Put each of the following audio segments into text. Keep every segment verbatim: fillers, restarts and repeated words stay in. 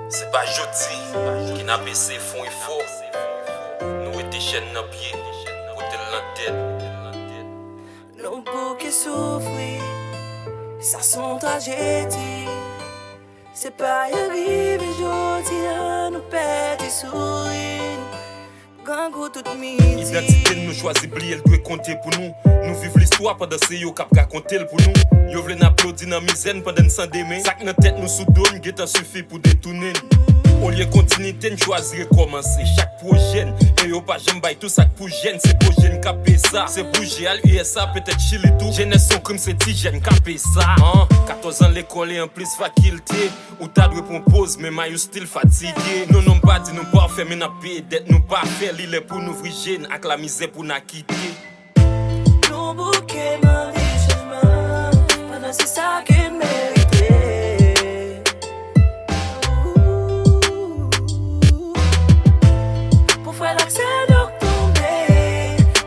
Se pa jodi ki n ap eseye fè yon efò. Nou rete chèn nan pye, pote l nan tèt. Nou bouke soufri, sa se yon trajedi. Se pa yon rive jodi a nou pèdi souri n, grangou tout midi. Idantite n nou chwazi bliye l dwe konte pou nou. Nou viv listwa pandan se yo k ap rakonte l pou nou. Yo vle n aplodi nan mizè n pandan n san demen. Sa k nan tèt nou sou do n gentan sifi pou detounen n. Olye kontinite n chwazi rekòmanse. Chak pwojè n, e yo pa janm bay tou sa k pou jèn. Se pwojè n k ap peye sa. Se bouje al U S A, petèt Chili tou. Jenès se yon krim, se ti jèn k ap peye sa. An, katòz an lekòl e anplis fakilte. Ou ta dwe pran poz, men may ou still fatige. Non, non, m pa di nou pafè, men n ap peye dèt nou pa fè. Li lè pou n ouvri je n ak lamizè pou n akite. Nou bouke mande chanjman, pandan se sa ke n merite. Pou frè n ak sè nou k tonbe,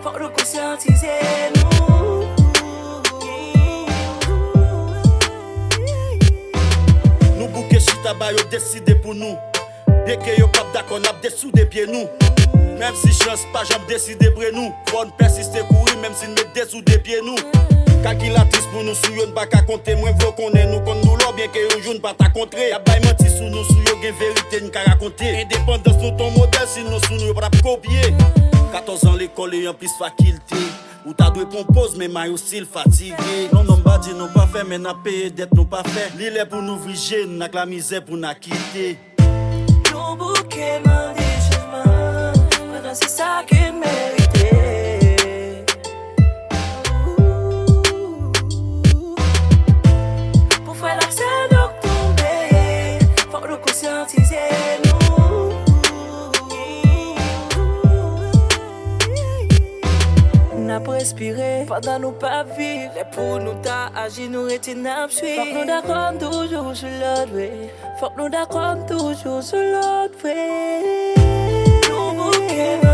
fòk nou konsyantize nou. Nou bouke chita ba yo deside pou nou. Byenke yo p ap dakò, n ap desoude pye nou. Menm si chans pa janm deside pre nou, fò n pèsiste kouri, menm si n met desoude pye nou. Kalkilatris pou nou sou yo, n pa ka konte. Mwen vle w konnen nou konn doulè w, byenke yon jou n pa ta kontre. Y ap bay manti sou nou, sou yo gen verite n ka rakonte. Endepandans nou t on modèl, si nou sou nou yo pa t ap kopye. Katòz an lekòl e anplis fakilte. Ou ta dwe pran poz, men may ou still fatige. Non, non, m pa di nou pafè, men n ap peye dèt nou pa fè. Li lè pou n ouvri je n ak lamizè pou n akite. Nou bouke mande chanjman, pandan se sa ke n merite. Pou frè n ak sè nou k tonbe, fòk nou konsyantize nou. N ap respire pandan nou p ap viv. Lè pou nou ta aji, nou rete n ap swiv. Fòk nou dakò n toujou sou lòt, wi. Fòk nou dakò n toujou sou lòt, wi. Nou bouke